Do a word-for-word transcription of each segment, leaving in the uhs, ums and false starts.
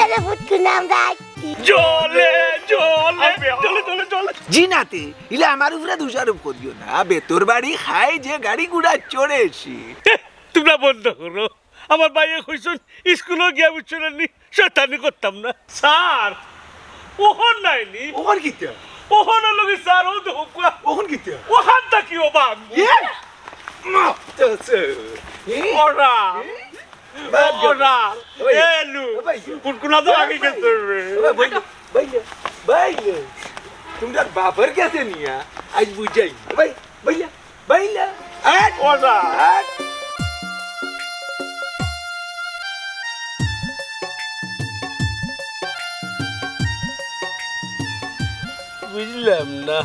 আরে ফুটকুনা আমরা আইছি। জলে, জলে, জলে, জলে, জলে। জি নাতি, ইলা আমার উপরে দোষারোপ করিও না। বেতর বাড়ি খায় যে গাড়ি ঘোড়া চড়ে সে। এহ, তোমরা বন্ধ করো। আমার ভাইয়ে কইছইন স্কুলো গিয়া বুঝছো না নি, শয়তানি করতাম না। স্যার, ওখান নাই নি? ওখান কিতা? ওখান হলো কি স্যার, ও তো হুকুয়া। ওখান কিতা? ওখান থাকি ও বাপ। এ? মা, তো সে। এ? ওরা। এ? বাদ দাও। ওরা। ওই। এ লু। ওই। ফুটকুনা তো আগে গেছে রে। ওই, ভাই, ভাই, ভাই, তোমরা বাপের কাছে নিয়া আজ বুঝাই। ভাই, ভাই, ভাই, আট। ওরা। আট। বুঝলাম না।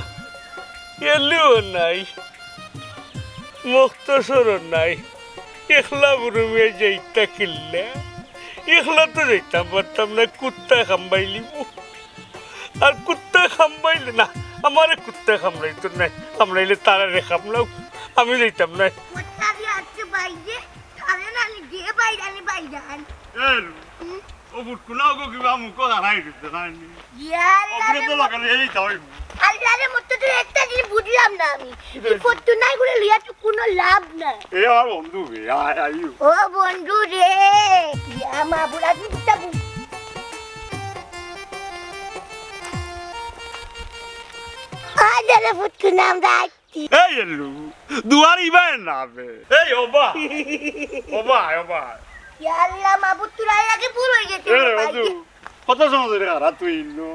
এলুও নাই, মক্তসরও নাই, একলা বুরুমিয়া যাইতা কিল্লা? একলা তো যাইতাম পারতাম না, কুত্তায় কামড়াইলিবো। আর কুত্তায় কামড়াইলে না, আমারে কুত্তায় কামড়াইতো নায়, কামড়াইলে তারারে কামড়াউক, আমি যাইতাম নায়। কুত্তারে আনছে বাইরে, তারে না আনি দিয়ে বাইরে আনি বাইরে আন। এ, হুম? ও ফুটকুনা ওগো কিবা মুখো হারাই দিতে নায় নি। ইয়াল্লা ওগুলো রে তো মো-, লাগালে এই তাই। আল্লাহ রে, মোর তো একটা জিনিস বুঝলাম না আমি। কি এই বুঝলি? ফটো নাই করে লইয়া তো কোনো লাভ নাই। এ আমার বন্ধু রে, আয়, আয়। ও বন্ধু রে, ইয়া মা বুড়া কি বুঝতে বুঝ-, আয় রে ফুটকুনা আমরা আইছি। এই এলু, দুয়ার ইবায় না বে। এই ওবা। ওবা, ওবা। ইয়াল্লা মাবুদ, তোর আগে ভুল হয়ে গেছে এ রে রে ভাই। বন্ধু, কত সময় ধরে খাড়া তুই ইনো?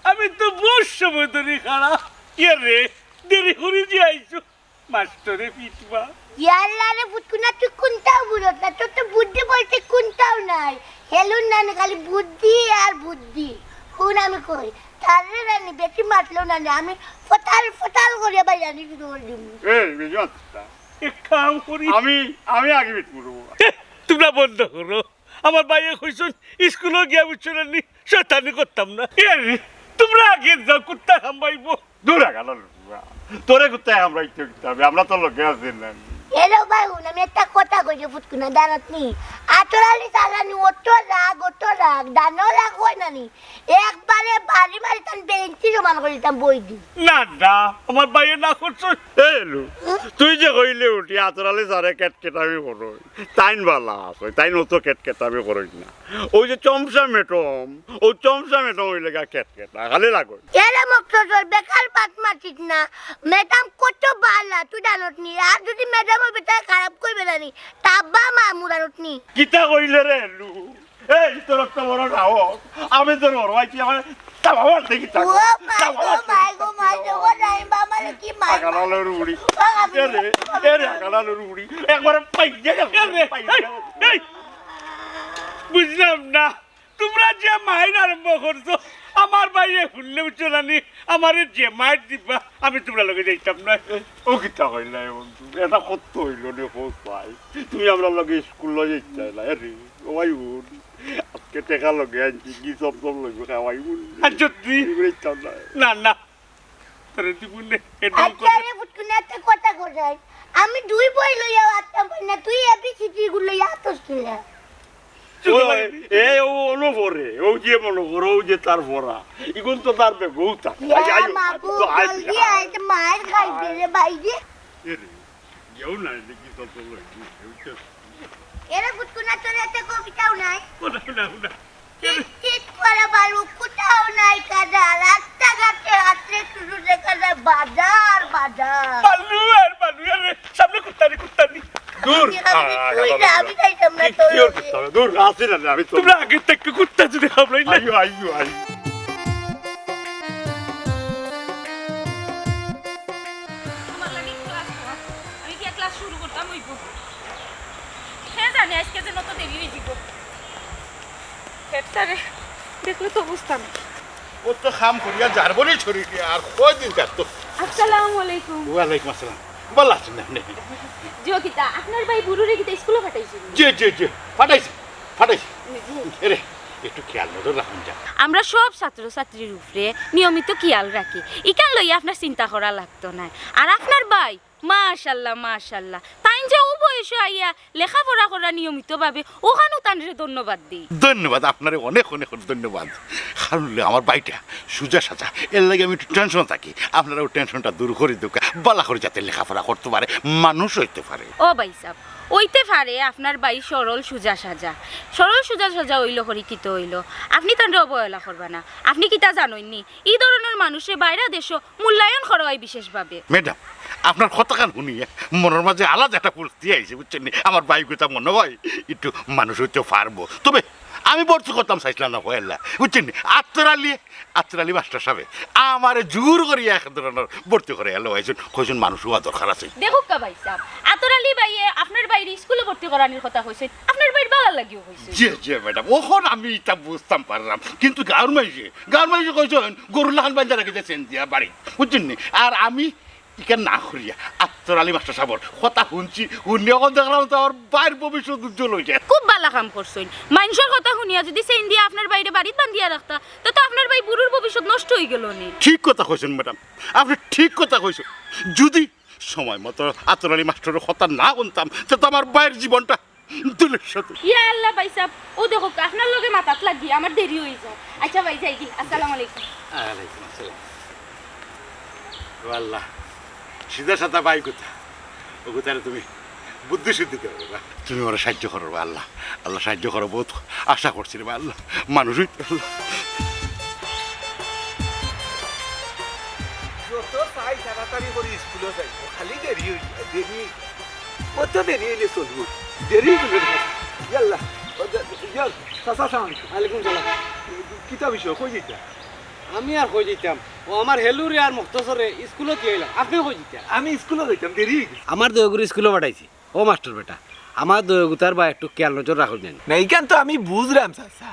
আমি তো বহুত সময় ধরে খাড়া। ইয়ে রে, দেরি করে যে আইছো। মাস্টরে পিটবা। ইয়াল্লা রে ফুটকুনা, তুই কোনটাও বুঝত না, তোর তো বুদ্ধি বলতে কোনটাও নাই। হেলুন না নি, খালি বুদ্ধি আর বুদ্ধি। হুন আমি কই, তারে রানি বেশি মাতলো না নি, আমি ফটাল ফটাল করে ভাই জানি শুরু করে দিমু। এই, বেজুয়ান কুত্তা। এক কাম করি। আমি, আমি আগে মিট করবো। এহ, তোমরা বন্ধ করো। আমার ভাইয়ে কইছইন, স্কুলো গিয়া বুঝছো না নি, শয়তানি করতাম না। এ রে, তোমরা আগে যাও, কুত্তা কামড়াইবো। দূর আগালা লুয়া। তোরে কুত্তায় কামড়াইতো কিতা অইবো? আমরা তো লগে আছি না। এলো ভাই, হুন, আমি একটা কথা কই যে ফুটকুনা দাঁড়াত নি। আতর আলী চালানি অত রাগ, অত রাগ, দানো রাগ হয় না নি। একবারে বাড়ি মারি তান বেঞ্চি সমান করে দিতাম বই দি। না, না, আমার ভাইয়ে না করছইন। এই এলু, তুই যে কইলে উঠি, আতর আলী স্যারে কেটকেটামি করইন। তাইন বালা আছে, তাইন অত কেটকেটামি করইন না। ওই যে চমচা ম্যাডাম, ও চমচা ম্যাডাম অইলে গা কেটকেটা, খালি লাগো। এরে মকতসর, বেকার বাত মাতিস না। ম্যাডাম কত বালা, তুই জানত নি? আর যদি ম্যাডামর বেটায় খারাপ কইবে না নি, তাব্বা মা মুরানত নি। কিতা কইলে রে এলু? এই, তোর তো বড় সাহস। আমি তোর বড় ভাই, তুই আমার তাওয়া মারতে কি থাকো? ও মাই গো, মাই গো, মাই গো, নাই বাবা রে, কি মাই? আগালালো রুড়ি। বাবা, এ রে, এ রে, আগালালো রুড়ি। একবারে পাইয়া গেল, এ রে, পাইয়া এই, গেল। এই, বুঝলাম না, তোমরা যে মাইর আরম্ভ করছো, আমার ভাইয়ে হুনলে বুঝছো না নি, আমারে যে মাইর দিবা, আমি তোমরা লগে যাইতাম না। ও কিতা কইলা বন্ধু? এটা কত হইল রে, কত ভাই? তুমি আমরা লগে স্কুল লয়ে যাইতায় না, এ রে, ও ভাই হুন। আজকে টেকা লগে আনছি, কি সব সব লইব, খাওয়াই বলি। আর যদি এগুলো ইচ্ছা না। না, না, তোরে দিব নে, এরকম আচ্ছা করে। রে, ফুটকুনি একটা কথা কই যাই। আমি দুই বই লইয়া আটতাম পারি না, তুই এবিসিডি গুলো লইয়া আটস কিলা? শুধু ওই, লাগে। এ, ও, ও নো পড়ে, ও যে মনে করো, ও যে তার পড়া। ইগুন তো তার বেগও থাকে। ইয়া আই, আই, মাবুদ, তো আই, জলদি আই। আয়, তো মার খাইবে রে ভাই রে। এ রে, কেউ নাই দেখি তো, তো লই, কেউ তো এরে ফুটকুনা, তোর একটা কবিতাও নাই? ও না, না, না। চিট চিট করে বালু, কোথাও নাই কাদা, রাস্তাঘাটে রাত্রে শুধু দেখা যায় বাজার, বাজার। বালু আর বালু, আরে, সামনে কুত্তানি, কুত্তানি। দূর। আমি, আমি, আ, তুই আ, যা, আমি যাইতাম না কি, তোর কি ওর লগে। কুত্তা? দূর, আসি না, আমি তো তোমরা আগে থেকে কুত্তা যদি খাবলাই না। আইও, আইও, আইও। তোমার লাগি ক্লাস করা। আমি কি ক্লাস শুরু করতাম হইব? কে জানে আজকে যে নত দেরি হয়ে যাব। হেডটারে দেখলে তো অবস্থা না। ও তো কাম করিয়া যার বলেই ছড়ি দিয়ে আর কয়দিন যার তো। আসসালামু আলাইকুম। ওয়ালাইকুম আসসালাম। ভালা আছইন না আপনি? জি, ও কিতা, আপনার ভাই বুরুরে কিতা স্কুলে পাঠাইছেন? জি, জি, জি, পাঠাইছি, পাঠাইছি। জি। এরে, একটু খেয়াল নজর রাখুন যা। আমরা সব ছাত্রছাত্রীর উপরে নিয়মিত খেয়াল রাখি। ইখান লইয়া আপনার চিন্তা করা লাগতো নায়। আর আপনার ভাই, মাশাআল্লাহ, মাশাআল্লাহ। তাইন যে উভয় দেশো আইয়া লেখাপড়া করা নিয়মিতভাবে, অখানও তানরে ধন্যবাদ দেই। ধন্যবাদ, আপনারে অনেক অনেক ধন্যবাদ। কারণ অইলো আমার ভাইটা সুজা সাজা, এরলাগি আমি একটু টেনশন থাকি। আপনারা অউ টেনশনটা দূর করি দেউক্কা, ভালা করি যাতে লেখাপড়া করতে পারে, মানুষ অইতে পারে। ও ভাইসাব, অইতে পারে আপনার ভাই সরল সুজা সাজা। সরল সুজা সাজা অইলো করি কিতা অইলো? আপনে তানরে অবহেলা করবা না। আপনে কিতা জানইন নি, ই ধরনর মানুষরে বাইরা দেশো মূল্যায়ন করা অয় বিশেষভাবে। ম্যাডাম, আপনার কথাখান হুনিয়া মনর মাঝে আলাদা একটা ফুর্তি আইছে, বুঝছইন নি? আমার ভাইগুতা মনো অয় একটু মানুষ অইতে পারবো। তবে আমি ভর্তি করতাম চাইছিলাম না পয়লা, বুঝছইন নি? আতর আলী, আতর আলী মাস্টার সাবে আমারে জোর করিয়া এক ধরনর ভর্তি করাইয়া লওয়াইছইন, কইছইন মানুষ অওয়া দরকার আছে। দেখউক্কা ভাইসাব, আতর আলী ভাইয়ে আপনার ভাইরে স্কুলো ভর্তি করানির কথা কইছইন, আপনার ভাইর ভালার লাগিও কইছইন। জি, জি, ম্যাডাম, অখন আমি ইতা বুঝতাম পারলাম, কিন্তু গাঁওর মাইনষে, গাঁওর মাইনষে কইছইন গরুর লাখান বাইন্ধা রাখিছে চেন দিয়া বাড়িত, বুঝছইন নি? আর আমি ইখান না করিয়া আতর আলী মাস্টার সাবর কথা হুনছি, হুনিয়া অখন দেখলাম তো আমার ভাইর ভবিষ্যৎ উজ্জ্বল অইছে। খুব ভালা কাম করছইন। মাইনষর কথা হুনিয়া যুদি চেন দিয়া আপনার ভাইরে বাড়িত বান্ধিয়া রাখতা, তে তো আপনার ভাই বুরুর ভবিষ্যৎ নষ্ট অইগেলো নি। ঠিক কথা কইছইন ম্যাডাম, আপনে ঠিক কথা কইছইন। যুদি সময় মতো আতর আলী মাস্টারর কথা না হুনতাম, তে তো আমার ভাইর জীবনটা ধুলিস্যাৎ। ইয়া আল্লাহ ভাইসাব, অউ দেখউক্কা, আপনার লগে মাতাত লাগি আমার দেরি অই যায়। আইচ্ছা ভাই, যাইগি। আসসালামু আলাইকুম। ওয়ালাইকুম আসসালাম। ও আল্লাহ, সিধা সাদা ভাইগুতা, অগুতারে তুমি বুদ্ধি শুদ্ধি দেও রে বা। তুমি আমারে সাহায্য করো রে বা আল্লাহ। আল্লাহ সাহায্য করো, বউত আশা করছি রে বা আল্লাহ। মানুষ অইতে আল্লাহ। যত চাই তাড়াতাড়ি করি স্কুলো যাইমু, খালি দেরি অই যায়, দেরি অই যায়। অত দেরি অইলে চলবো? দেরি অইলে না। ইয়াল্লা, ও দে-, ইয়াল, চাচা, আসসালামু আলাইকুম। ওয়ালাইকুম সালাম। কিতা বিষয়, কই যাইতা? আমি আর কই যাইতাম? ও আমার হেলুরে আর মুক্তসরে স্কুলো দিয়া আইলাম। আপনে কই যাইতা? আমি স্কুলো যাইতাম, দেরি অই গেছে। আমার দুইওগুরে স্কুলো পাঠাইছি। ও মাস্টর বেটা, আমার দুইওগুতার বায় একটু খেয়াল নজর রাখইন যেন। না, ইখান তো আমি বুঝরাম চাচা।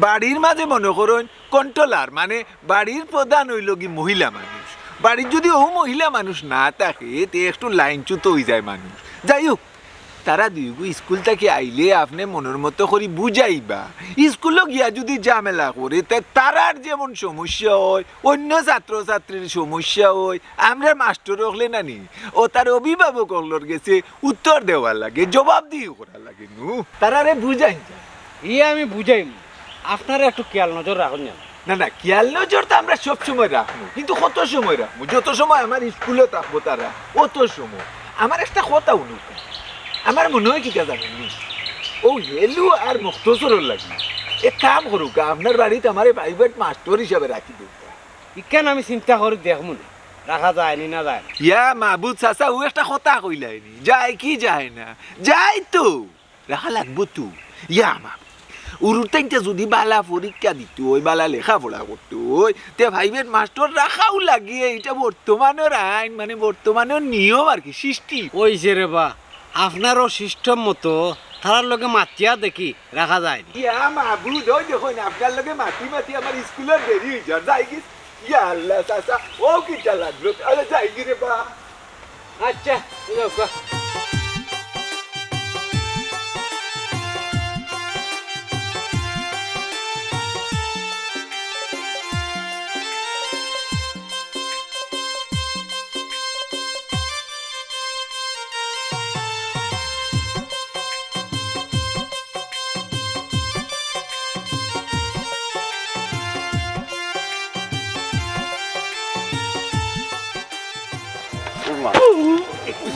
বাড়ির মাঝে মনো করইন কন্ট্রোলার, মানে বাড়ির প্রধান অইলো গি মহিলা মানুষ। বাড়িত যুদি অউ মহিলা মানুষ না থাকে, তে একটু লাইনচ্যুত অই যায় মানুষ। যাই হউক, তারা দুইগু স্কুল থাকি আইলে আপনে মনর মতো করি বুঝাইবা। স্কুলো গিয়া যুদি ঝামেলা করে, তে তারার যেমন সমস্যা অয়, অইন্য ছাত্র-ছাত্রীর সমস্যা অয়, আমরা মাস্টর অকলে না নি, অউ তার অভিভাবক অকলর গেছে উত্তর দেওয়া লাগে, জবাবদিহি করা লাগে নু। তারারে বুঝাইন যা। ইয়ে আমি বুঝাইমু, আপনারা একটু খেয়াল নজর রাখইন যেন। না, না, খেয়াল নজর তো আমরা সব সময় রাখমু, কিন্তু কত সময় রাখমু? যত সময় আমার স্কুলো থাকবো তারা, অত সময়। আমার একটা কথা হুনউক্কা, আমার মনো অয় কিতা জানইন নি, অউ হেলু আর মুক্তসরর লাগি এক কাম করউক্কা, আপনার বাড়িত আমারে প্রাইভেট মাস্টর হিসাবে রাখি দেউক্কা। ইখান আমি চিন্তা করি দেখমু নে, রাখা যায় নি না যায় না। ইয়া মাবুদ চাচা, অউ একটা কথা কইলায় নি, যায় কি যায় না? যায় তো, রাখা লাগবো তো। ইয়া মাবুদ, উরুর তাইন্তে যুদি বালা পরীক্ষা দিতো অয়, বালা লেখাপড়া করতো অয়, তে প্রাইভেট মাস্টর রাখাউ লাগে, ইটা বর্তমানর আইন, মানে বর্তমানর নিয়ম আর কি, system। অইছে রে বা, আপনারও system মতো তারার লগে মাতিয়া দেখি রাখা যায় নি। ইয়া মাবুদ, অউ দেখইন, আপনার লগে মাতি মাতি আমার স্কুলর দেরি অই যার, যাইগি। ইয়া আল্লাহ, চাচা, অউ কিতা লাগলো? আরে যাইগি রে বা। আচ্ছা, যাও গা।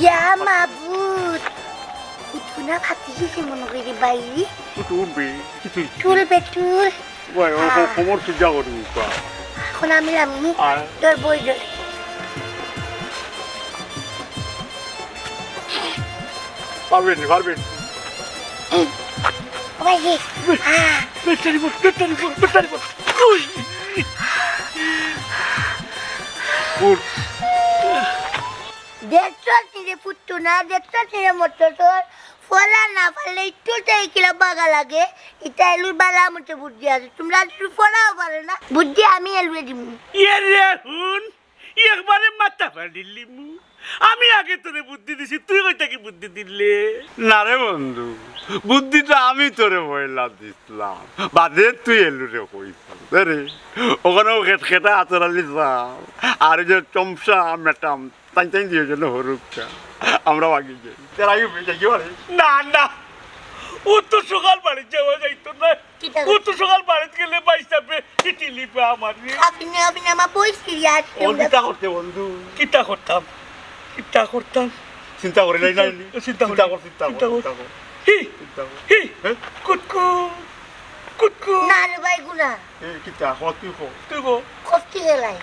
ইয়া মাবুদ, কুতুনা ফাটি গেছে মনো করি বাইরে। কুতুম বে, কিছু তুল বে তুল। ওই, ও, ও, হ্যাঁ। কোমর সিজা করি উঠা। এখন আমি লামু। আয়। তোর বই ধর। পারবেন নি, পারবেন। ও ভাই রে। আহ। ব্যাটারি বল, ব্যাটারি বল, ব্যাটারি বল। উই। উঠ। দেখছস নি রে ফুটতো না, দেখছস নি রে মতো তোর? ফলা না পারলে একটু তাই কিলা বাগা লাগে, ইটা এলুর বালা মতো বুদ্ধি আছে। তোমরা একটু ফলাও পারো না, বুদ্ধি আমি এলুয়ে দিমু। ইয়ে রে হুন, একবারে মাথা ফাটিলিমু। আমি আগে তোরে বুদ্ধি দিছি, তুই কই থাকি বুদ্ধি দিলে? না রে বন্ধু, বুদ্ধি তো আমি তোরে পয়লা দিছলাম, বাদে তুই এলুরে কইছস। এ রে, অখানও খেটখেটা আতর আলী সাব, আর ওই যে চমচা ম্যাডাম, তাইন তাইন দুইজনে হরুক্কা, আমরা বাগি যাই। তেরাই উপরে যাই কি বাড়ি? না, না, অত সকাল বাড়িত যাওয়া যাইতো না। কিতা অত সকাল বাড়িত গেলে বাইসাবে চিঠি লিখবা আমার। আপনি, আপনি আমার বই সিরিয়াস। ও কিতা করতে বন্ধু? কিতা করতাম? কিতা করতাম? চিন্তা করে নাই, নাই। চিন্তা করে। চিন্তা কর, চিন্তা কর, চিন্তা কর। চিন্তা কর। হি, চিন্তা কর। হি, হ্যাঁ? কুতকু, কুতকু। না রে ভাই গুনা। এ, কিতা? হ, তুই হ। তুই হ। কফতি গেলাই।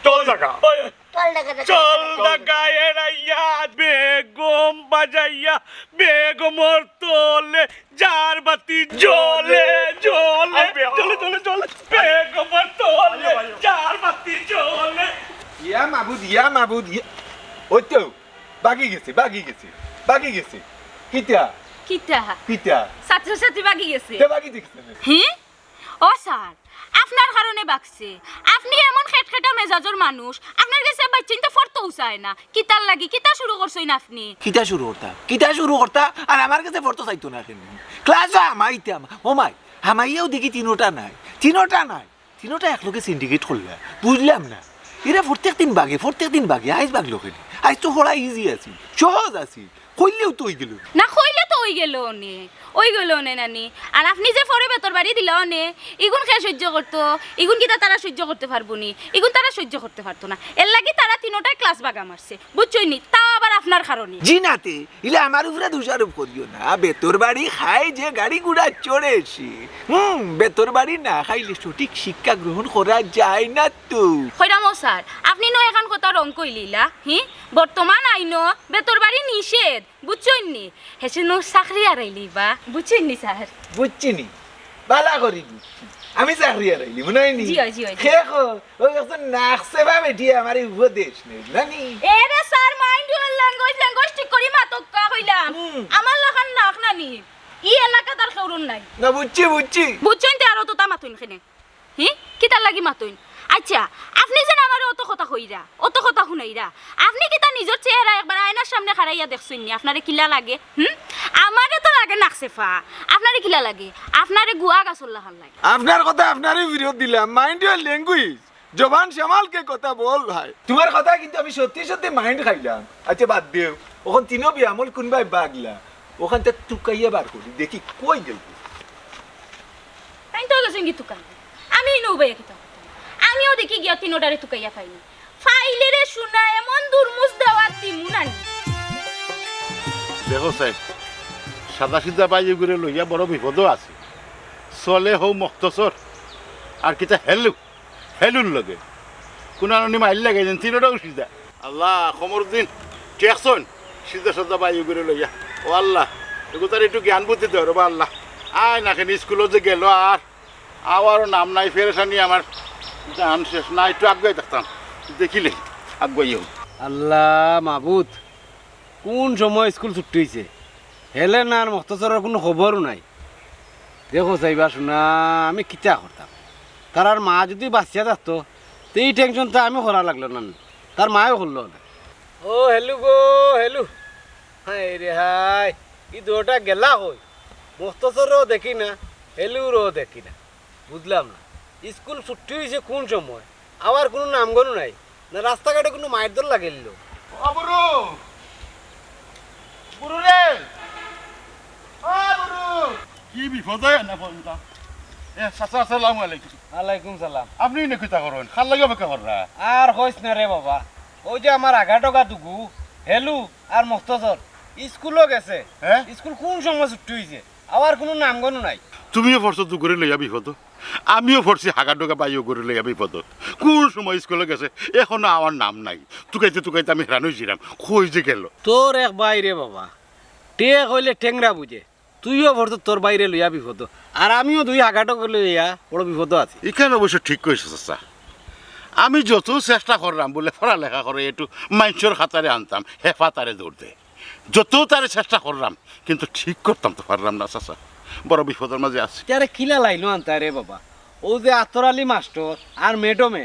চল জাগা। ওই, ওই। চল ঢাকা, ঢাকা। চল ঢাকা এড়াইয়া বেগম বাজাইয়া বেগমর তলে যার বাতি জ্বলে, জ্বলে, আরে বে-, জ্বলে, জ্বলে, জ্বলে। বেগমর তলে আরে ভাই। যার বাতি জ্বলে। ইয়া মাবুদ, ইয়া মাবুদ, ইয়া। ওই তো, বাগি গেছে, বাগি গেছে, বাগি গেছে। কিতা? কিতা? কিতা? ছাত্রছাত্রী বাগি গেছে। তে বাগি দেখছে না? হি? ও স্যার, আপনার কারণে বাগছে। আপনি এমন খেটখেটা মেজাজর মানুষ, আপনার গেছে বাইচ্চাইন্তে পড়তেও চায় না। কিতার লাগি? কিতা শুরু করছইন আপনি? কিতা শুরু করতা? কিতা শুরু করতা? আর আমার গেছে পড়তো চাইতো না কেনে? ক্লাসো হামাইতে হামা-, ও মাই, হামাইয়াও দেখি তিনোটা নাই, তিনোটা নাই, তিনোটা একলগে syndicate করলা। বুঝলাম না। এরা প্রত্যেক দিন বাগে, প্রত্যেক দিন বাগে, আইজ বাগলো কেনে? আইজ তো পড়া easy আছিল, সহজ আছিল। কইলেও তো অই গেল। না কইলে তো অই গেল অনে, অই গেল অনে নানি। আর আপনি যে পরে বেতর বাড়ি দিলা অনে, ইগুন কে সহ্য করতো? ইগুন কিতা তারা সহ্য করতে পারবো নি? ইগুন তারা সহ্য করতে পারতো না। এর লাগি তারা তিনোটায় ক্লাস বাগা মারছে, বুঝছইন নি? তাও আবার আপনার কারণে। জি না তে, ইলা আমার উপরে দোষারোপ করিও না। বেতর বাড়ি খায় যে গাড়ি ঘোড়া চড়ে সে। হুম, বেতর বাড়ি না খাইলে সঠিক শিক্ষা গ্রহণ করা যায় না তো। কইরাম ও স্যার, আপনি নু এখান কথা রং কইলিলা, হি? বর্তমান আইনো বেতর বাড়ি নিষেধ। বুঝছইন নি? হেসে নু চাকরি হারাইলিবা। বুঝছইন নি স্যার? বুঝছি নি। বালা করি বুঝছি। আমি চাকরি হারাইলি, মনে হয় নি? জি অয়, জি অয়, জি। খে খো, ওই একজন নাকসেবা বেটি আমার এই উপদেশ নেই, না নি? এরে sir, mind your language, language ঠিক করি মাতউক্কা কইলাম। হুম। আমার লাখান নাক নানি। ই এলাকাত আর কেউরুন নাই। না, বুঝছি, বুঝছি। বুঝছইন তে আর অততা মাতইন কেনে? হি? কিতার লাগি মাতইন? আচ্ছা, আপনি যেন আমারে অত কথা কইরা, অত কথা হুনাইরা, আপনি কিতা নিজর চেহারা একবার আয়নার সামনে খাড়াইয়া দেখছইন নি? আপনারে কিলা লাগে? হুম? আমারে তো লাগে নাকসেফা। আপনারে কিলা লাগে? আপনারে গুয়া গাছর লাখান লাগে। আপনার কথা আপনারে ফিরত দিলাম। Mind your language। জবান সামাল কে কথা বল ভাই। তোমার কথা কিন্তু আমি সত্যি সত্যি mind খাইলাম। আচ্ছা, বাদ দেও। অখন তিনো বিয়ামল কোনবায় বাগলা। অখানতে তুকাইয়া বার করি, দেখি কই গেল। তাইন তো গেছইন গি তুকাইয়া। আমি ইনো উবাইয়া কিতা করতাম? আমিও দেখি গিয়া তিনোটারে তুকাইয়া পাইনি। ফাইলে রে শুনা, এমন দুরমুজ দেওয়ার দিমু নানি। দেখো সাব, সাদাসিধা বাইগুরে লইয়া বড় বিপদো আছি। চলে হউ মখতসর, আর কিতা হেলু। হেলুর লগে। কুনানো নি মাইর লাগাইছইন, তিনোটাউ সিধা। আল্লাহ, কমরুদ্দিন, ঠেকছইন, সিধা সাদা বাইগুরে লইয়া। ও আল্লাহ, এগুতারে একটু জ্ঞান বুদ্ধি দেও রে বা আল্লাহ। আয় না কেনে স্কুলো যে গেল আর আওয়ারও নাম নাই, পেরেশানি আমার জান শেষ। না, একটু আগুয়াই থাকতাম, দেখিলে আগুয়াই হউ। আল্লাহ মাবুদ, কোন সময় স্কুল ছুটি অইছে? হেলেনা আর মখতসরর কুনু খবরও নাই। দেখো চাইবা শুনা, আমি কিতা করতাম? তারার মা যুদি বাঁচিয়া থাকতো, তে ই tension তো আমি করা লাগলো না, তার মায়ও করলো না। ও হেলু গো, হেলু। হায় রে হায়, ই দুইটা গেলা কই? মখতসররেও দেখি না, হেলুরেও দেখি না। বুঝলাম না, স্কুল ছুটি অইছে কোন সময়? আওয়ার কুনু নামগন্ধ নাই, না রাস্তাঘাটো কুনু মাইর দর লাগিল। ও বুরু, বুরু রে, ও বুরু। কি বিপদ অয় না বলতা? এ, চাচা, আসসালামু আলাইকুম। ওয়ালাইকুম সালাম। আপনি ইনো কিতা করইন? কার লাগি অপেক্ষা কররা? আর কইস না রে বাবা, অউ যে আমার আগাডগা দুগু, হেলু আর মখতসর, স্কুলো গেছে। হ্যাঁ? স্কুল কোন সময় ছুটি অইছে? আওয়ার কুনু নামগন্ধ নাই। তুমিও পড়ছো দুগুরে লইয়া বিপদো, আমিও পড়ছি হাগাডগা বাইগুরে লইয়া বিপদো। কোন সময় স্কুলো গেছে, এখনো আওয়ার নাম নাই। তুকাইতে তুকাইতে আমি হেরান অইযিরাম, কই যে গেল। তোর এক ভাই রে বাবা, টেক অইলে টেংরা বুঝে, তুইও পড়ছো তোর ভাইরে লইয়া বিপদো, আর আমিও দুই হাগাডগরে লইয়া বড় বিপদো আছি। ইখান অবশ্য ঠিক কইছো চাচা, আমি যত চেষ্টা কররাম বুলে পড়ালেখা করে একটু মাইনষর খাতারে আনতাম, হেফা তারে দৌড় দে। যত তারে চেষ্টা কররাম, কিন্তু ঠিক করতাম তো পাররাম না চাচা, বড় বিপদর মাঝে আছি। তারে কিলা লাইলো আনতা রে বাবা? অউ যে আতর আলী মাস্টর আর ম্যাডামে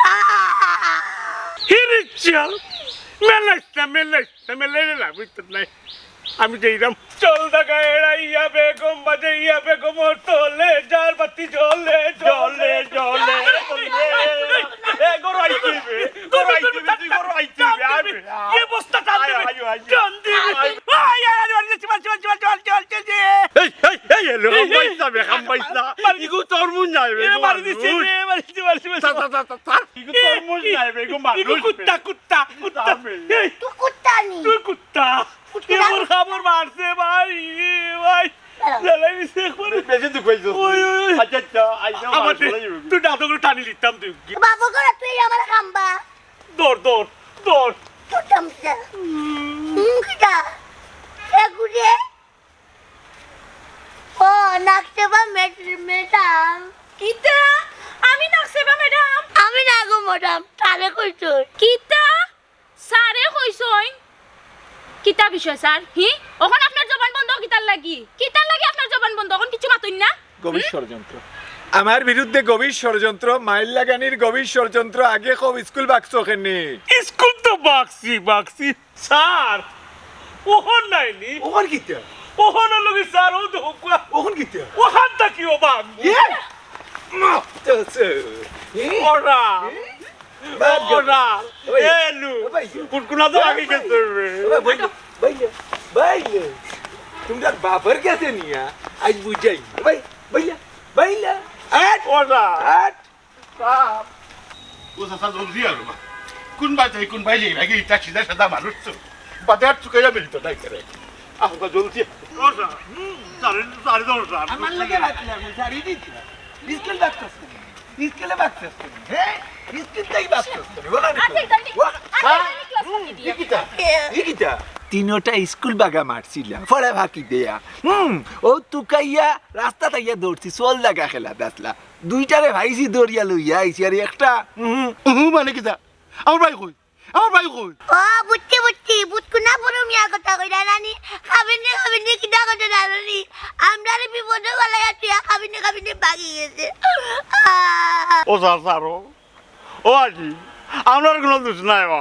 হিরিচ্ছা, মেলাইস না, মেলাইস না, মেলাইলে লাভ অইতো নায়। আমি যাইরাম। চল ঢাকা এড়াইয়া বেগম বাজাইয়া বেগম তলে, যার বাতি জ্বলে, জ্বলে, জ্বলে, জ্বলে। এ, গরু আইতে অইবে, গরু আইতে অইবে, তুই গরু আইতে অইবে, আয় বে, আয়। এ বস্তা টান আয়, দিবি। আয়, আয়, আয়। টান দিবি। আয়। আয়, আয়, আয়, আয়, চল, চল, চল, চল, চল, চল, চল। এই, এই, এই, এলো, এই, এই। হামাইস না বে, হামাইস না। মারি ইগু তরমুজ নায় বে, এ, ইগু মারি দিছে, মারমুজ। এ, মারি দিছে, মারি দিছে, মারি দিছে। তা, তা, তা, তা, তা। ইগু তরমুজ নায় বে, ইগু মারমুজ বে। কুত্তা, কুত্তা, কুত্তা। তা বে। এই, তুই কুত্তা নি? তুই কুত্তা। কুত্তা। এ মোর কামড় মারছে ভাই, এ ভাই। দাঁড়াও। জ্বালাই দিছে একবারে। বেশি দুখ পাইছো? ওই, ওই, ওই। আচ্ছা, আচ্ছা, আইসা আমার মারছো দে, না, ইগু। তুই দাঁতগুলো টানি লিতাম তুই। বাবু করে তুই আমার কামবা। ধর, ধর, ধর। কুত্তা মুত্তা। হুম, কিতা? এ গুড়ে? ও, নাকসেবা ম্যাড-, ম্যাডাম। কিতা? আমি নাকসেবা ম্যাডাম? আমি না গো ম্যাডাম, তারে কইছইন। কিতা? স্যারে কইছইন? কিতা বিষয় স্যার? হি? অখন আপনার জবান বন্ধ কিতার লাগি? কিতার লাগি আপনার জবান বন্ধ? অখন কিছু মাতইন না? গভীর হুম? ষড়যন্ত্র। আমার বিরুদ্ধে গভীর ষড়যন্ত্র, মাইর লাগানির গভীর ষড়যন্ত্র। আগে কও, স্কুল বাগছো কেনে? স্কুল তো বাগছি, বাগছি। স্যার, অখন নাইনি। অখন কিতা? অখন অইলো কি স্যার, ও তো হুকুয়া। অখন কিতা? অখান থাকি ও বাগবো। ইয়ে? মা, তো সে, এ? ওরা। এ? বাদ দে। ওরা। ওই। এলু। ও ভাই। কুটকুনা তো আগে গেছে রে। ও ভাই, ভাই, ভাই, ভাই। তোমরা বাপের কাছে নিয়া আজ বুঝাই। ভাই, ভাইলা, ভাইলা। আট। ওরা। আট। বাপ। ও চাচা, জলদি আও বা। কোন বাড়ি থাকি কোন বাড়ি যাইবা? ইটা সিধা সাদা মানুষ তো। বাজার চুকাইয়া মিলতো না এখানে। আহ, বা জলদি। ও স্যার, হুম, স্যার, স্যার, স্যার, স্যার। আমার লগে বাতলা, আমি স্যার, ইডি দিলাম। স্কুল বাগছস কেনে? স্কুলে বাগছস কেনে? হ্যাঁ? স্কুল তাই বাগছস কেনে? বলো না আচ্ছা, তুমি। তাহলে, ওয়া, আচ্ছা, হ্যাঁ? তাহলে ক্লাস ফাঁকি দিয়া। ই কিতা? ই কিতা? তিনোটা স্কুল বাগা মারছিলা, পড়া ফাঁকি দেয়া। হুম, ও তুকাইয়া, রাস্তা তাইয়া দৌড়ছি, চল লাগা খেলা দাসলা। দুইটারে ভাইছি দৌড়িয়া লইয়া আইছি, আর একটা, হুম। উহু, মানে কিতা? আমার ভাই কই? আমার ভাই কই? ও, বুঝছি, বুঝছি। বুটকুনা বুরু মিয়ার কথা কইরা নানি? খাবিনি, খাবিনি কিতা কথা জানো নি? আমরারে বিপদো ফালাইয়া তুই খাবিনি, খাবিনি ভাগি গেছে। আহ! ও স্যার, স্যার, ও, ও আছি, আমরার কোনো দোষ নাই বা।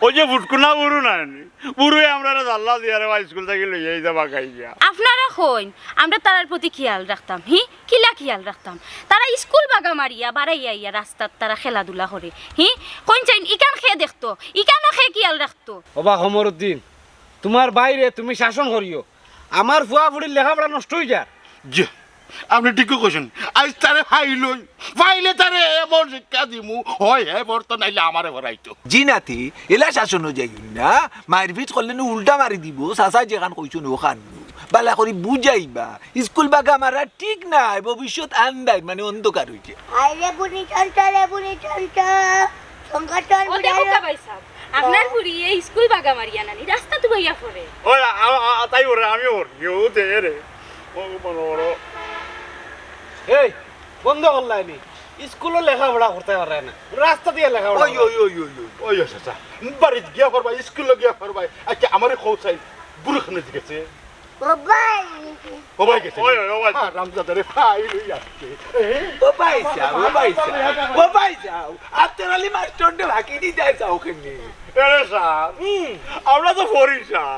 ওই যে বুটকুনা বুরু নাই নি, বুরুয়ে আমরারে জাল্লা দিয়া রে বা স্কুল থাকি লইয়া আইতা বাগাইয়া। আপনারা কইন, আমরা তারার প্রতি খেয়াল রাখতাম, হি? কিলা খিয়াল রাখতাম? তারা স্কুল বাগা মারিয়া বারাইয়া আইয়া রাস্তাত তারা খেলাধুলা করে। হি? কইন চাইন, ইখান কে দেখতো? ইখানও কে খিয়াল রাখতো? ওবা কমরুদ্দিন, তুমার ভাইরে তুমি শাসন করিও। আমার ফুয়া ফুড়ির লেখাপড়া নষ্ট অই যার। জি, আপনে ঠিকউ কইছইন। আইজ তারে ফাইলই, ফাইলে তারে এমন শিক্ষা দিমু, হয় হে পড়তো, নাইলে আমারে পড়াইতো। জি নাতি, এলা শাসনো যাইও না। মাইরপিট করলে নু উল্টা মারি দিবো, চাচায় যেখান কইছইন অখান নু। বালা করি বুঝাইবা। স্কুল বাগা মারা ঠিক নায়, ভবিষ্যৎ আন্দাইর, মানে অন্ধকার অইছে। আরে বুনি চন্ত রে বুনি চন্ত, সংগঠন ও দেখো বুঝাইও। কা ভাই সাহেব, আপনার ফুড়ি এই স্কুল বাগা মারিয়া নানি রাস্তাত বইয়া পড়ে। ওই, আ-, আ-, আ-, তাই ওরে, আমি ওর, ইউ দে রে। ও, বড়, বড়। এই, বন্ধ করলায়নি। স্কুলো লেখাপড়া করতে পারে না, রাস্তা দিয়া লেখাপড়া ওই, করে। ওই, ওই, ওই, ওই। ওই, ওই, চাচা। বাড়িত গিয়া করবা, স্কুলো গিয়া করবা। আচ্ছা, আমারে কও চাই, বুরু কেনে গেছে? ও ভাই গেছে। ওই, ওই, ও ভাই। হারামজাদারে ফাইল হই আসছে। ও ভাই সাহেব, ও ভাই সাহেব, ও ভাই সাহেব, আফতার আলী মাস্টররে ফাঁকি দিতে চাও কেনে? এরে স্যার, আমরা তো পড়ি স্যার।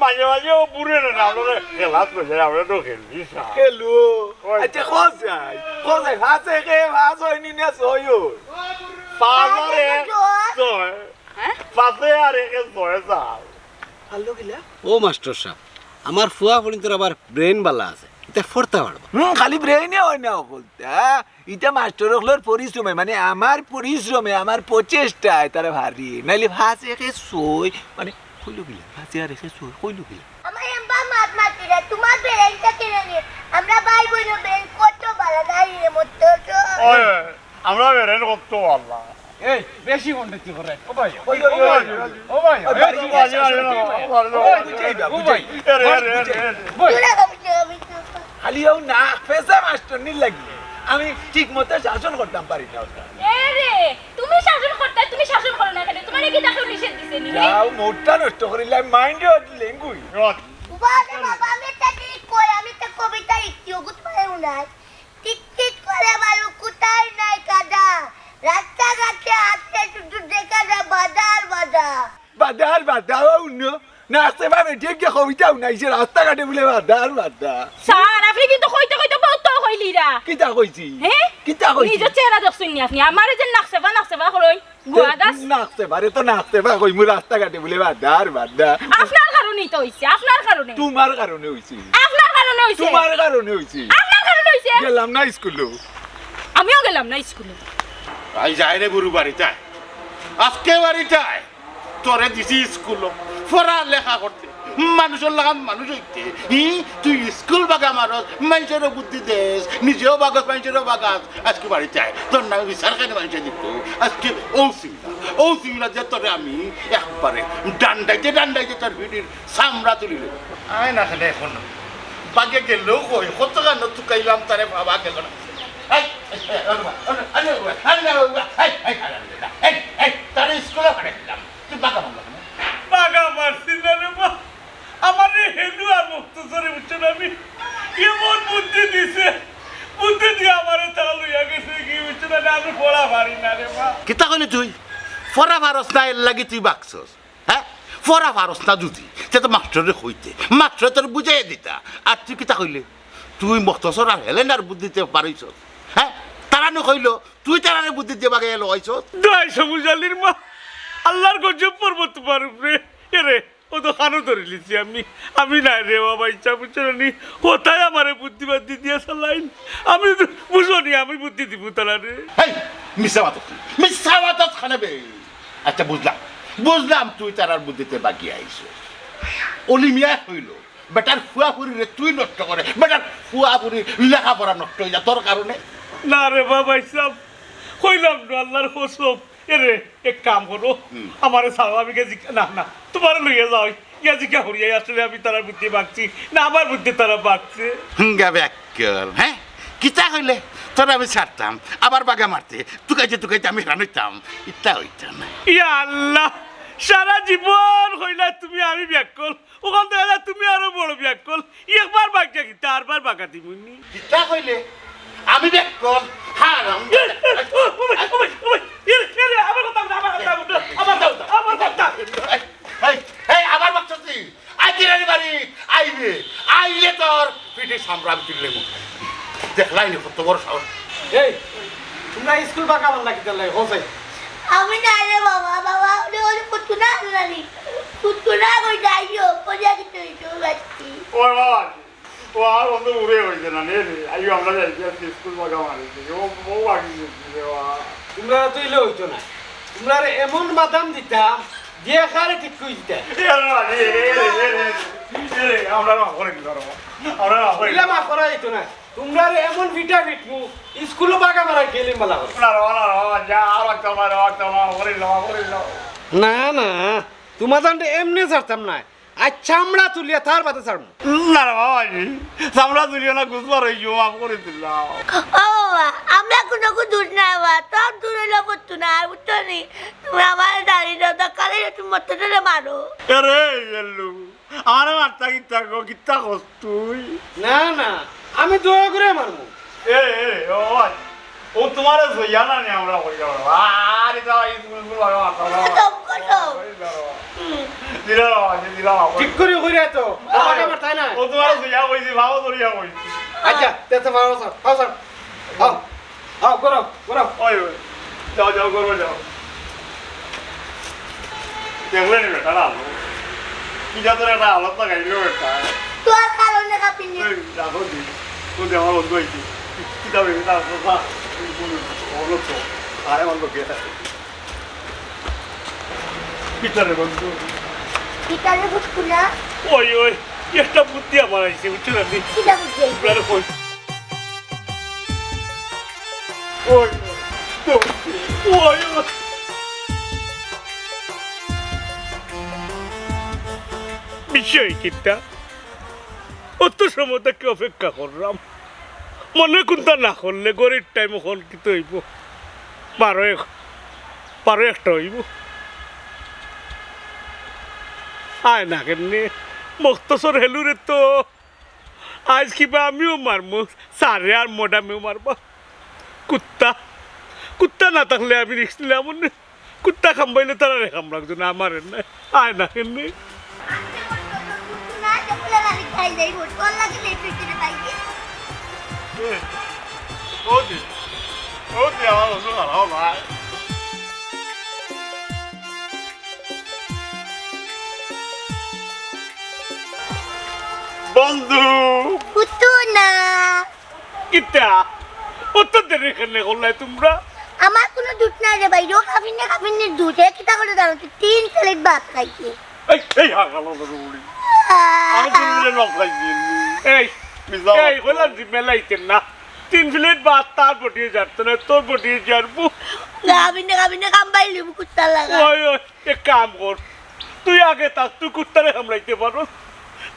মাঝে মাঝে ও পুরে না, আমরা খেলাত লই যায়, আমরা তো খেলি স্যার। খেলো। ওই। আচ্ছা, খোঁজাই, খোঁজাই, ফাঁসে কে ফাঁস হয়নি না সই হই? ফাঁস আর এক ছয়। হ্যাঁ? ফাঁসে আর একে ছয় স্যার। ভালো গিলা? ও মাস্টর সাব, আমার ফুয়া ফুড়িন্তর আবার ব্রেইন বালা আছে, ইতা পড়তা পারবা। হুম, খালি ব্রেইনে হয় না অকলতা, ইতা মাস্টর অকলর পরিশ্রমে, মানে আমার পরিশ্রমে, আমার প্রচেষ্টায় তারা ভারি, নাইলে ফাঁস একে ছয়, মানে কইলো গিলা, ফাঁসে আর একে ছয়, কইলো গিলা। আমার আম্মা মাত মাতিরা, তোমার ব্রেইনটা কেড়ে নিয়ে, আমরা ভাই বোন ব্রেইন কত বালা নাই রে মত তো। ওই, আমরা বেরেন করতো আল্লাহ। এই, বেশি কন্ডাক্টি করে। ও ভাই, ওই, ওই, ওই, ওই, ওই। ও ভাই, ওই, ওই, বাড়ি ওই, গেছে, ওই, ওই, ওই, ওই, ওই, ওই, বুঝাই বা, ওই, বুঝাই। এরে, এরে, এরে, এরে। ওই। তোরা কবি তো, কবি তো। খালি ও না, ফেসা মাস্টর নি লাগি। আমি ঠিক মতো শাসন করতাম পারি না ওটা। এ রে, তুমি শাসন করতে, তুমি শাসন করো না কেনে? তোমারে কিতা কেউ নিষেধ দিছে নি? যাও, মোটটা নষ্ট করিলে আমি মাইন্ডে লেঙ্গুই। বাবা রে বাবা, আমি একটা জিনিস কই, আমি একটা কবিতা লিখছি, ওগো তোমার নাই। টিকটিক করে বালু কোথায় নাই কাদা, রাস্তাঘাটে হাঁটতে শুধু দেখা যায় বাজার বাজার। বাজার বাজার, ও উন্ন। না, আছে ভাবে, ঠিক যে কবিতা উনাইছে, রাস্তাঘাটে বলে বাজার বাজার। স্যার, আপনি কিন্তু কইতে কইতে বহুত তো কইলিরা। কিতা কইছি? হ্যাঁ? কিতা কইছি? নিজের চেহারা দেখছেন নি আপনি? আমারে যে নাকসেবা, নাকসেবা করইন, গুয়া গাছ। নাকসেবা, রে তো নাকসেবা কইমু, রাস্তাঘাটে বলে বাজার বাজার। আপনার কারণেই তো হইছে, আপনার কারণে। তোমার কারণে হইছে। আপনার কারণে হইছে। তোমার কারণে হইছে। আপনার কারণে হইছে। গেলাম না স্কুলো। আমিও গেলাম না স্কুলো। আই যাই রে বুরু বাড়িত আয়। আজকে বাড়িত আয়। তোরে দিছি স্কুলো। পড়া লেখা করতে। মানুষর লাখান মানুষ হইতে। হি, তুই স্কুল বাগা মারস, মানুষেরও বুদ্ধি দেস, নিজেও বাগস, মানুষেরও বাগাস। আজকে বাড়িত আয়। তোর নামে বিচার কেনে মানুষে দিত? আজকে ও সিংলা, ও সিংলা যে তোরে আমি একবারে ডান্ডাইতে ডান্ডাইতে তোর ভিডির চামড়া তুলি লইব। আয় না কেনে এখন। বাগে গেলেও কই, কত গান তুকাইলাম তারে, বাবা গেল না। এই, এই, এই, এই, এই, তারে স্কুলো পাঠাইলাম। তুই বাগা মারলা কেনে? বাগা মারছি না রে বা। আমারে হেলু আর মুক্তসরে বুঝছো না আমি? এমন বুদ্ধি দিছে, বুদ্ধি দিয়া আমারে তারা লইয়া গেছে কি বুঝছো না? আমি পড়া পারি না রে বা। কিতা কইলে তুই? পড়া পারস না, এর লাগি তুই বাগছস। হ্যাঁ? পড়া পারস না যদি, তে তো মাস্টররে কইতে, মাস্টরে তোর বুঝাইয়া দিতা। আর তুই কিতা কইলে? তুই মুক্তসর আর হেলেনার বুদ্ধিতে পারইছস। হ্যাঁ? তারা নু কইলো, তুই তারারে বুদ্ধি দিয়া বাগাইয়া লইছস। দোহাই সমুজ আলীর মা, আল্লাহর গজব পড়বো তোমার উপরে। এরে, ও তো কানো ধরিলিছি আমি। আমি নাই রে বাবা, ইচ্ছা বুঝছো না নি? ও তাই আমারে বুদ্ধি বাদ্ধি দিয়া চালাইন। আমি তো বুঝো নি, আমি বুদ্ধি দিব তারারে। এই, মিছা মাতত, মিছা মাতত খানে বে। আচ্ছা, বুঝলাম, বুঝলাম তুই তারার বুদ্ধিতে বাগিয়া আইছস। অলি মিয়া কইলো, বেটার ফুয়া ফুরিরে তুই নষ্ট করে, বেটার ফুয়া ফুরি লেখাপড়া নষ্ট হই যা তোর কারণে। না রে বাবা, ইসলাম, কইলাম না, আল্লাহর কসম। এরে, এক কাম করো, হুম। আমারে ছাড়ো, আমি গিয়া জিজ্ঞা-, না, না, তোমারে লইয়া যাও, গিয়া জিজ্ঞা করিয়া আসলে আমি তারার বুদ্ধি বাগছি, না আমার বুদ্ধি তারা বাগছে। হুঙ্গা ব্যাকল, হ্যাঁ? কিতা কইলে? তোরে আমি ছাড়তাম, আবার বাগা মারতে, তুকাইতে তুকাইতে আমি হেরান হইতাম, ইতা হইতাম না। ইয়া আল্লাহ, সারা জীবন কইলা তুমি আমি ব্যাকল, ওখান থেকে তুমি আরো বড় ব্যাকল, একবার বাগা কিতা, আরবার বাগা দিমুনি। কিতা কইলে? আমি ব্যাকল, হারাম। এ, এ, ও, ও ভাই, ও ভাই, ও ভাই, এ, এ, এ, আমার কথা, আমার কথা, আমার কথা, আমার কথা। এই, এই, এই, আবার বাগছস তুই? আই কিরানি বাড়ি, আইবে, আইলে তোর পিঠে সামরা আমি তুললে মুখ। দেখলাই নি কত বড় সাহস। এই, তোমরা স্কুল বাগা মারলা কিতার লাগি, হোসাই? আমি না রে বাবা, বাবা, ওরে, ওরে, কত না আনলানি। কত না কই যাইও, কইয়া কি তুই তো বাচ্চি। ওই বাবা, ও আর অত উড়ে হইছে না, নে রে। আইও, আমরা যাই, যাই, স্কুল বাগা মারি। ও, ও বাকি গেছে রে বাবা। তোমরা তো ইলে হইতো না। তোমরা এমন বাদাম দিতাম, দিয়ে খারে ঠিক কই দিতাম। এ রে, এ রে, এ রে, এ রে, এ রে, আমরা মাফ করে দিলাম রে বাবা। আমরা মাফ করে ইলা দিলাম। মাফ করা যাইতো না। তোমরা এমন ভিটা ভিটমু, স্কুলও বাগা মারা গেলে মালা করো। না রে বাবা, না রে বাবা, যা, আর রাখতাম না রে বাবা, রাখতাম না, মাফ করে দিলাম, মাফ করে দিলাম। না, না, তোমার জানটা এমনি ছাড়তাম না। আজ চামড়া তুলিয়া তার বাদে ছাড়মু। না রে বাবাজি, চামড়া তুলিও না, গুছবার হয়ে গিয়ে মাফ করে দিলাম। ও বাবা, আমরা কোনো কিছু দোষ নাই বাবা, তোর দূর হইলে বুঝতো না, বুঝছো নি? তুমি আমার দাঁড়িয়ে দাও, দরকার হইলে তুমি মতো ধরে মারো। আরে, এল্লু, আমারে মারতা কিতা গো, কিতা কস তুই? না, না, আমি দয়া করে মারমু। এ, এ, ও, ও, ও তোমারে সইয়া না নি আমরা কইয়া বড়। আরে, তা এই তুমি, তুমি আরো মারতা না। কসম, কসম। এই ধরো। হুম। দিলাম, আমি দিলাম, আমার। ঠিক করে কইরা তো। আমারে মারতায় না। ও তোমারে সইয়া কইছি, ভালো করিয়া কইছি। আচ্ছা, তে তো ভালো স্যার, ভালো স্যার। আও, আও, করো, করো। ওই, ওই। যাও, যাও, করো, যাও। দেখলে নি বেটা, না? কি জাতের একটা হালত লাগাইলো বেটা। তোর কারণে কাঁপিনি। এই, রাখো দি। ও যে আমার বন্ধু আইছে। কি যাবে, এটা আসো, না। এই বন্ধু, বলো তো। আরে, আমার লোকে। ভিতরে বন্ধু। ভিতরে বুঝবো না। ওই, ওই, একটা বুদ্ধি আমার আইছে, বুঝছো না নি? কিতা বুদ্ধি আইছে? এবারে কই। ওই, ওই, ওই। বিষয় কিতা? অত সময় থাকি অপেক্ষা করলাম। মনে কুন্তা না করলে ঘড়ির টাইম অখন কিতা অইবো? বারো এক, বারো একটা অইবো। আয় না কেনে? মখতসর হেলুরে তো আইজ কিবা আমিও মারমু, স্যারে আর ম্যাডামেও মারবা। কুত্তা, কুত্তা না থাকলে আমি রিস্ক নিলাম অনে। কুত্তা কামড়াইলে তারারে কামড়াক যেন, আমারে না। আয় না কেনে? এ, ও দি, ও দি, আমার বন্ধু ভালো ভাই। বন্ধু। কুত্তু না। কিতা? অত দেরি কেনে করলায় তুমরা? আমার কুনু দুষ নাই রে ভাই, ও কাফিনে কাফিনে দুষ। এ কিতা করে জানো তুই? তিন প্লেট ভাত খাইছে। এই, এই, হা, গেল, গেল, উড়ি। আহ। আমি তিন প্লেট ভাত খাইছি। এই, মিছা এই, মাত। কইলাম যে মেলাইতে না। তিন প্লেট ভাত তার বডিয়ে যাইতো না, তোর বডিয়ে যাইবো। কাফিনে কাফিনে কামড়াইলিবো কুত্তার লাগা। ওই, ওই, এক কাম কর। তুই আগে থাক, তুই কুত্তারে কামড়াইতে পারস।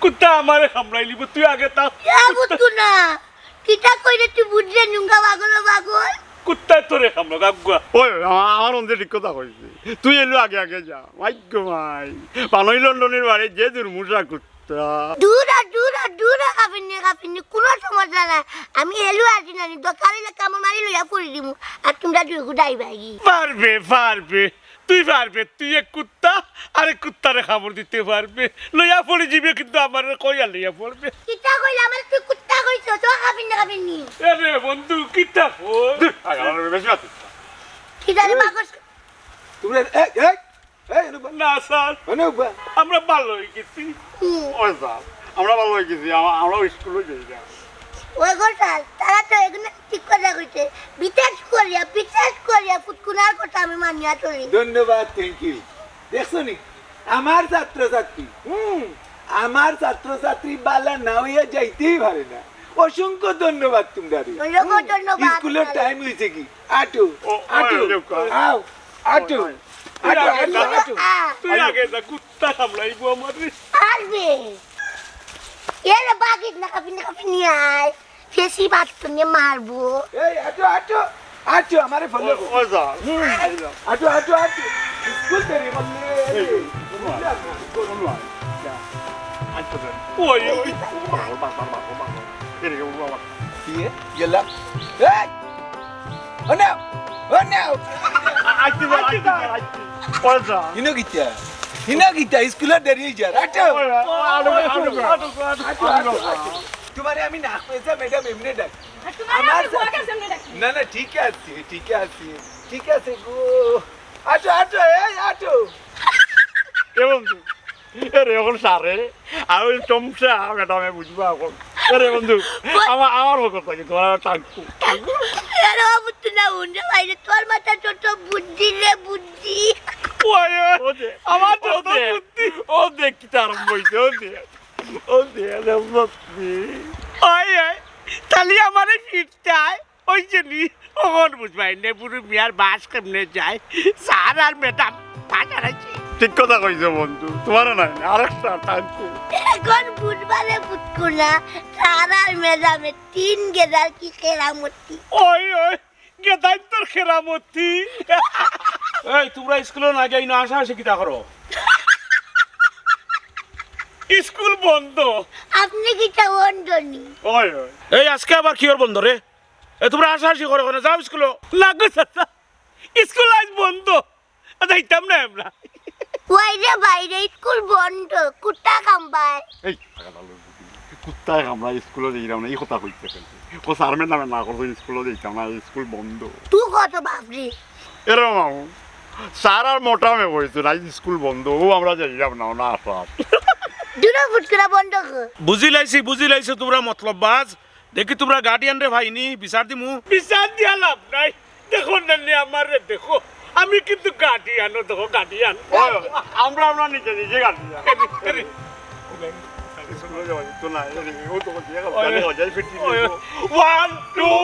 কুত্তা আমারে কামড়াইলিবো, তুই আগে থাক। ইয়া বুঝতো না। কিতা কইরে তুই বুঝলে নুঙ্গা পাগল ও পাগল? কুত্তায় তোরে কামড়াক, আগুয়া। ওই, আমা-, আমার অন্ধে ঠিক কথা কইছে। তুই এলু আগে আগে যা। মাই গো মাই। পানই লন্ডনের বাড়ি যে দুর্মুষা কুত্তা। দূর হ, দূর হ, দূর হ, কাফিরনি, কাফিরনি, কুনু সমস্যা নাই। আমি এলু আছি নানি, দরকার অইলে কামড় মারি লইয়া ফুরি দিমু। আর তুমরা দুই গুদাই ভাগি। পারবে, পারবে। তুই পারবে, তুই এক কুত্তা, আরেক কুত্তারে কামড় দিতে পারবে। লইয়া পড়ি যিবে, কিন্তু আমারে কইয়া লইয়া পড়বে। কিতা কইলা? আমারে তুই কুত্তা কইছস, ও কাফির না কাফিরনি? এ রে বন্ধু, কিতা কই? ধুর, আগে আমার বেশি মাতিস না। কি জানি এই, বাকস। তোমরা, এই, এই, এই, এনে উবা। না, স্যার। এনে উবা। আমরা ভালো অই গেছি। হুম। ওই স্যার, আমরা ভালো অই গেছি, আমা-, আমরাও স্কুলে যাই না। ওই গো স্যার, তারা তো এগুলো ঠিক কথা কইছে। বিশেষ করিয়া, বিশেষ করিয়া ফুটকুনার কথা আমি মানিয়া চলি। ধন্যবাদ, thank you। দেখছো নি? আমার ছাত্রছাত্রী, হুম, আমার ছাত্রছাত্রী বালা না অইয়া যাইতেই পারে না। অসংখ্য ধন্যবাদ তোমরারে। অসংখ্য হুম, ধন্যবাদ। স্কুলের টাইম অইছে কি? আটো, ও, আটো, ওই, ওই, ওই। আও, আটো, ওই, ওই। আটো, আটো, আটো। আ। তুই আগে যা, কুত্তা কামড়াইবো আমারে। পারবে। এরে বাগিস না, কাফিনি, কাফিনি আয়। বেশি বাদ তুমি মারবো। এই, আটো, আটো, আটো, আমারে ফলো ও, করো। ও যা। হুম। আটো, আটো, আটো। স্কুল দেরি করলে। এই, এই, এই, বুঝলাম না। কোন হয়? যা। আচ্ছা, স্যার। ওই, ওই। বাবা, বাবা, বাবা, বাবা। এরে, ও বাবা। কি এ? গেলাম। এই! ও না! ও না! আ-, আইতে দাও, আইতে দাও, আইতে। ওই যা। হিনো কিতা? হিনো কিতা? স্কুলে দেরি অই যার। আটো। ওই, আটো, আটো, আটো, আটো, আটো। আটো, আটো, আটো। তোমারে আমি না কইছি, ম্যাডাম এমনে ডাক। আর তোমার আমার আমার সাথে বউকে সামনে ডাকছি। না, না, ঠিক আছে, ঠিক আছে, ঠিক আছে গো। আটো, আটো, এই আটো। এ বন্ধু, এরে অখন সারে, আর ওই চমচা, ম্যাডামে বুঝবা অখন। এরে বন্ধু, আমার, আমার পক্ষ থাকি তোমার টাঙ্কু, টাঙ্কু। এরে ও বুদ্ধি না, উন্ডে বাইরে, তোর মাথায় যত বুদ্ধি রে বুদ্ধি। ওই, ওই, ও দে, আমার ও যত দে, বুদ্ধি। ও দে, কিতা আরম্ভ অইছে, ও দে। ও দে, রে বাপরে। ওই, ওই, তালি আমারে ফিরতায়, ওই যে নি, অখন বুঝবায় নে, বুরু মিয়ার বাস কেমনে যায়। স্যার আর ম্যাডাম, বাজার আছি। ঠিক কথা কইছো বন্ধু, তোমারও নাই, আরেকটা টাঙ্কু। অখন বুঝবায় নে বুঝকু না, স্যার আর ম্যাডামে তিন গেদার কি কেরামতি। ওই, ওই, গেদাইন তোর খেরামতি। এই, তোমরা স্কুলে না গিয়া ইনো আশা আশি কিতা করো? স্কুল বন্ধ। আপনি কিতা বন্ধ নি? ওই, ওই। এই, আজকে আবার কিওর বন্ধ রে? এ, তুমরা হাসাহাসি করো কেনে? যাও স্কুলো। না গো চাচা, স্কুল আইজ বন্ধ। যাইতাম না আমরা। ওই রে বাইরে, স্কুল বন্ধ। কুত্তা কামবায়। এই, কুত্তায় কামড়ায়, স্কুলো যাইরাম না, ই কথা কইছে কেনে? ও স্যার ম্যাডামে না করছে, স্কুলো যাইতাম না, স্কুল বন্ধ। তুই কত বাপরে? এরে মামু, স্যার আর মোটা মে বইছে না, স্কুল বন্ধ, ও আমরা যাইরাম না, না আসার। দুনো ফুট করে বন্ধ কর। বুঝিলাইছি, বুঝিলাইছি, তুমরা মতলববাজ। দেখি তুমরা গার্ডিয়ানরে পাইনি, বিচার দিমু। বিচার দিয়া লাভ নাই। দেখো না নে আমারে, দেখো। আমি কিন্তু গার্ডিয়ানও, দেখো, গার্ডিয়ান। ওই, আমরা, আমরা নিজে, নিজে গার্ডিয়ান। এরে, এরে। স্কুলো যাওয়া যেত না, এরে, ও তো দিয়ে গেল, ওই, গার্ডিয়ান হয়ে যায়, ফিরতি ওই, নেই। One, two,